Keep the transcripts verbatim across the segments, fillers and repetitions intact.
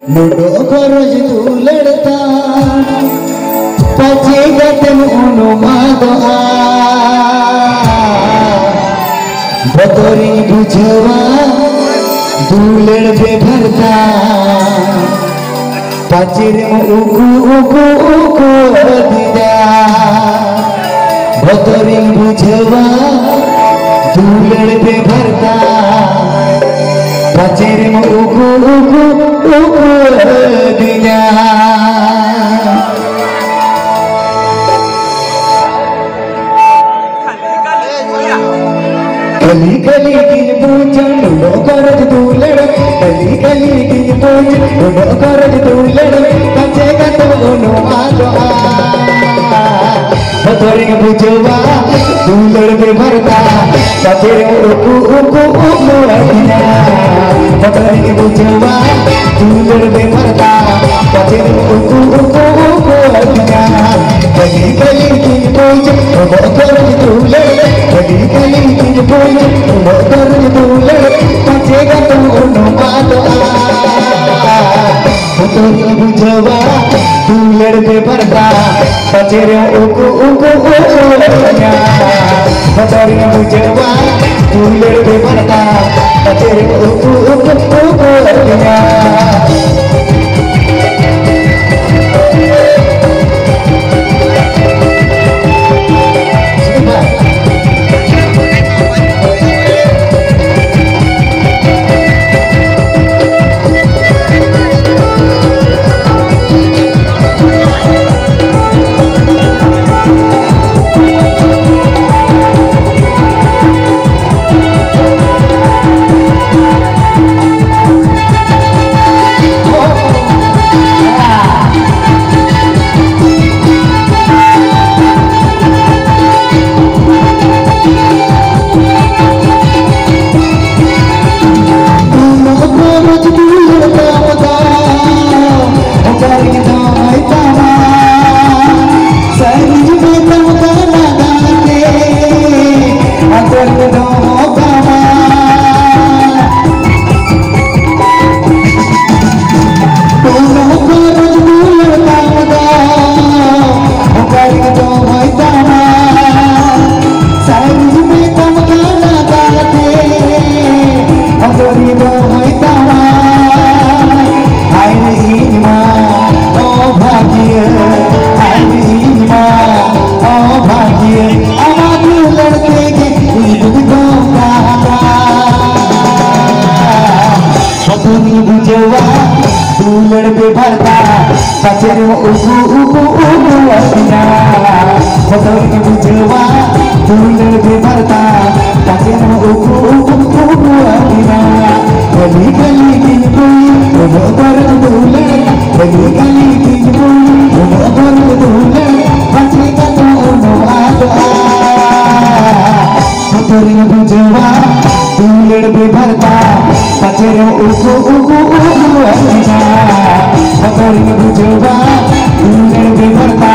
ᱱᱩᱰᱚ ᱠᱷᱚᱨᱚᱪ ᱫᱩᱞᱟᱹᱲ ᱛᱟᱢ, ᱯᱟᱪᱮ ᱜᱟᱛᱮᱢ ᱩᱱᱩᱢᱟᱫᱚᱜᱼᱟ᱾ ᱵᱚᱛᱚᱨᱤᱧ ᱵᱩᱡᱷᱟᱹᱣᱟ ᱫᱩᱞᱟᱹᱲ ᱵᱮᱵᱷᱟᱨ ᱛᱟᱢ, ᱯᱟᱪᱮᱨᱮᱢ ᱩᱠᱩ ᱩᱠᱩ ᱩᱠᱩ ᱟᱹᱫᱤᱧᱟ᱾ ᱵᱚᱛᱚᱨᱤᱧ ᱵᱩᱡᱷᱟᱹᱣᱟ ᱫᱩᱞᱟᱹᱲ ᱵᱮᱵᱷᱟᱨ ᱛᱟᱢ, ᱯᱟᱪᱮᱨᱮᱢ ᱩᱠᱩ ᱩᱠᱩ ᱩᱠᱩ ᱟᱹᱫᱤᱧᱟ᱾ ᱠᱷᱟᱹᱞᱤ ᱠᱷᱟᱹᱞᱤ ᱜᱤᱧ ᱵᱩᱡᱟ ᱱᱩᱱᱟᱹᱜ ᱜᱚᱨᱚᱡᱽ ᱫᱩᱞᱟᱹᱲ, ᱠᱷᱟᱹᱞᱤ ᱠᱷᱟᱹᱞᱤ ᱜᱤᱧ ᱵᱩᱡᱟ ᱱᱩᱱᱟᱹᱜ ᱜᱚᱨᱚᱡᱽ ᱫᱩᱞᱟᱹᱲ, ᱯᱟᱪᱮ ᱜᱟᱛᱮᱢ ᱩᱱᱩᱢᱟᱫᱚᱜᱼᱟ᱾ ᱵᱚᱛᱚᱨᱤᱧ ᱵᱩᱡᱷᱟᱹᱣᱟ ᱫᱩᱞᱟᱹᱲ ᱵᱮᱵᱷᱟᱨ ᱛᱟᱢ, ᱯᱟᱪᱮᱨᱮᱢ ᱩᱠᱩ ᱩᱠᱩ ᱩᱠᱩ ᱟᱹᱫᱤᱧᱟ᱾ ᱵᱚᱛᱚᱨᱤᱧ ᱵᱩᱡᱷᱟᱹᱣᱟ ᱫᱩᱞᱟᱹᱲ ᱵᱮᱵᱷᱟᱨ ᱛᱟᱢ, ᱯᱟᱪᱮᱨᱮᱢ ᱩᱠᱩ ᱩᱠᱩ ᱩᱠᱩ ᱟᱹᱫᱤᱧᱟ᱾ ᱠᱷᱟᱹᱞᱤ ᱠᱷᱟᱹᱞᱤ ᱜᱤᱧ ᱵᱩᱡᱟ ᱱᱩᱱᱟᱹᱜ ᱜᱚᱨᱚᱡᱽ ᱫᱩᱞᱟᱹᱲ, ᱠᱷᱟᱹᱞᱤ ᱠᱷᱟᱹᱞᱤ ᱜᱤᱧ ᱵᱩᱡᱟ ᱱᱩᱱᱟᱹᱜ ᱜᱚᱨᱚᱡᱽ ᱫᱩᱞᱟᱹᱲ, ᱯᱟᱪᱮ ᱜᱟᱛᱮᱢ ᱩᱱᱩᱢᱟᱫᱚᱜᱼᱟ᱾ ᱵᱚᱛᱚᱨᱤᱧ ᱵᱩᱡᱷᱟᱹᱣᱟ ᱫᱩᱞᱟᱹᱲ ᱵᱮᱵᱷᱟᱨ ᱛᱟᱢ, ᱯᱟᱪᱮᱨᱮᱢ ᱩᱠᱩ ᱩᱠᱩ ᱩᱠᱩ ᱟᱹᱫᱤᱧᱟ᱾ ᱵᱚᱛᱚᱨᱤᱧ ᱵᱩᱡᱷᱟᱹᱣᱟ ᱫᱩᱞᱟᱹᱲ ᱵᱮᱵᱷᱟᱨ ᱛᱟᱢ, ᱯᱟᱪᱮᱨᱮᱢ ᱩᱠᱩ ᱩᱠᱩ ᱩᱠᱩ ᱟᱹᱫᱤᱧᱟ᱾ ᱩᱠᱩ ᱩᱠᱩ ᱩᱠᱩ ᱟᱹᱫᱤᱱᱟ, ᱵᱚᱛᱚᱨ ᱜᱮ ᱵᱩᱡᱷᱟᱹᱣᱟ ᱫᱩᱞᱟᱹᱲ ᱵᱮᱵᱷᱟᱨ ᱛᱟ᱾ ᱯᱟᱪᱮ ᱩᱠᱩ ᱩᱠᱩ ᱩᱠᱩ ᱟᱹᱫᱤᱱᱟ, ᱠᱷᱟᱹᱞᱤ ᱠᱷᱟᱹᱞᱤ ᱛᱤᱧ ᱵᱩᱭ ᱩᱱᱟᱹᱜ ᱵᱚᱨ ᱫᱩᱞᱟᱹᱲ, ᱠᱷᱟᱹᱞᱤ ᱠᱷᱟᱹᱞᱤ ᱛᱤᱧ ᱵᱩᱭ ᱩᱱᱟᱹᱜ ᱵᱚᱨ ᱫᱩᱞᱟᱹᱲ, ᱯᱟᱪᱮ ᱠᱟᱛᱚ ᱩᱱᱩᱢ ᱟᱫᱚᱜᱼᱟ᱾ ᱵᱚᱛᱚᱨᱤᱧ ᱵᱩᱡᱷᱟᱹᱣᱟ ᱫᱩᱞᱟᱹᱲ ᱵᱮᱵᱷᱟᱨ ᱛᱟ, ᱯᱟᱪᱮᱨᱮᱢ ᱩᱠᱩ ᱩᱠᱩ ᱩᱠᱩ ᱟᱹᱫᱤᱱᱟ᱾ ᱵᱚᱛᱚᱨᱤᱧ ᱵᱩᱡᱷᱟᱹᱣᱟ ᱫᱩᱞᱟᱹᱲ ᱵᱮᱵᱷᱟᱨ ᱛᱟ,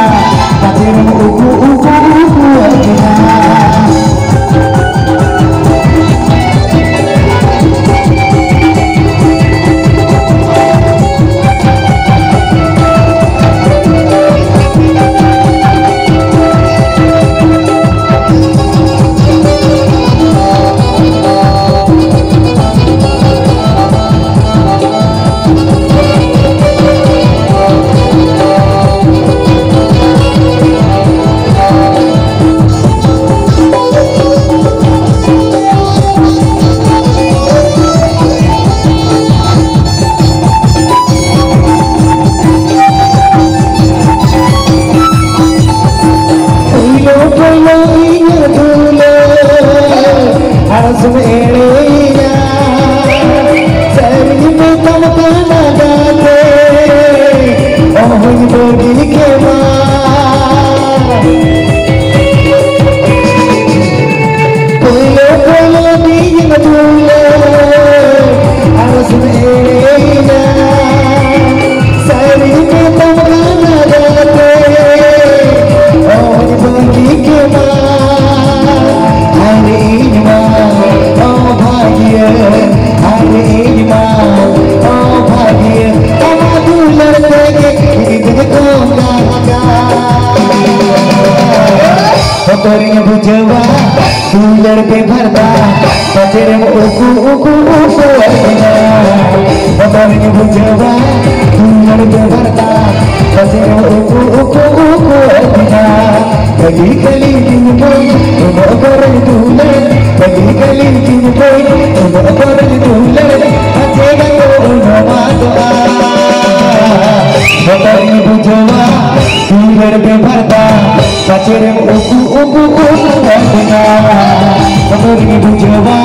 ᱯᱟᱪᱮᱨᱮᱢ ᱩᱠᱩ ᱩᱠᱩ ᱩᱠᱩ ᱟᱹᱫᱤᱱᱟ᱾ ᱯᱳᱭᱞᱳ ᱯᱳᱭᱞᱳ ᱤᱧᱟᱹᱜ ᱫᱩᱞᱟᱹᱲ, ᱟᱨ ᱥᱩᱢ ᱮᱲᱮᱭᱟ᱾ ᱥᱟᱹᱨᱤᱧ ᱢᱮᱛᱟᱢ ᱠᱟᱱᱟ ᱜᱟᱛᱮ, ᱚᱦᱚᱧ ᱵᱟᱹᱜᱤ ᱠᱮᱢᱟ᱾ ᱯᱳᱭᱞᱳ ᱯᱳᱭᱞᱳ ᱤᱧᱟᱹᱜ ᱫᱩᱞᱟᱹᱲ, ᱟᱨ ᱥᱩᱢ ᱮᱲᱮᱭᱟ᱾ ᱥᱟᱹᱨᱤ ᱢᱮᱛᱟᱢ ᱠᱟᱱᱟ ᱜᱟᱛᱮ, ᱚᱦᱚᱧ ᱵᱟᱹᱜᱤ ᱠᱮᱢᱟ᱾ ᱦᱟᱭ ᱨᱮ ᱤᱧ ᱢᱟ ᱚᱵᱷᱟᱜᱤᱭᱟᱹ, ᱦᱟᱭ ᱨᱮ ᱤᱧ ᱢᱟ ᱚᱵᱷᱟᱜᱤᱭᱟᱹ, ᱟᱢᱟᱜ ᱫᱩᱞᱟᱹᱲ ᱛᱮᱜᱮ ᱤᱧ ᱫᱚᱧ ᱠᱚᱸᱜᱟ ᱟᱠᱟᱱ᱾ ᱵᱚᱛᱚᱨᱤᱧ ᱵᱩᱡᱷᱟᱹᱣᱟ ᱫᱩᱞᱟᱹᱲ ᱵᱮᱵᱷᱟᱨ ᱛᱟ, ᱯᱟᱪᱮᱨᱮᱢ ᱩᱠᱩ ᱩᱠᱩ ᱩᱠᱩ ᱟᱹᱫᱤᱱᱟ᱾ ᱵᱚᱛᱚᱨᱤᱧ ᱵᱩᱡᱷᱟᱹᱣᱟ ᱫᱩᱞᱟᱹᱲ ᱵᱮᱵᱷᱟᱨ ᱛᱟ, ᱯᱟᱪᱮᱨᱮᱢ ᱩᱠᱩ ᱩᱠᱩ ᱩᱠᱩ ᱟᱹᱫᱤᱱᱟ᱾ ᱠᱷᱟᱹᱞᱤ ᱠᱷᱟᱹᱞᱤ ᱛᱤᱧ ᱵᱳᱭ ᱩᱱᱟᱹᱜ ᱵᱚᱨᱚᱧ ᱫᱩᱞᱟᱹᱲ, ᱠᱷᱟᱹᱞᱤ ᱠᱷᱟᱹᱞᱤ ᱛᱤᱧ ᱵᱳᱭ ᱩᱱᱟᱹᱜ ᱵᱚᱨᱚᱧ ᱫᱩᱞᱟᱹᱲ, ᱯᱟᱪᱮ ᱜᱟᱛᱚ ᱩᱱᱩᱢ ᱟᱫᱚᱜᱼᱟ᱾ ᱵᱚᱛᱚᱨᱤᱧ ᱯᱟᱪᱮᱨᱮᱢ ᱩᱠᱩ ᱩᱠᱩ ᱩᱱ ᱞᱮᱱᱟ, ᱵᱚᱛᱚᱨᱤᱧ ᱵᱩᱡᱷᱟᱹᱣᱟ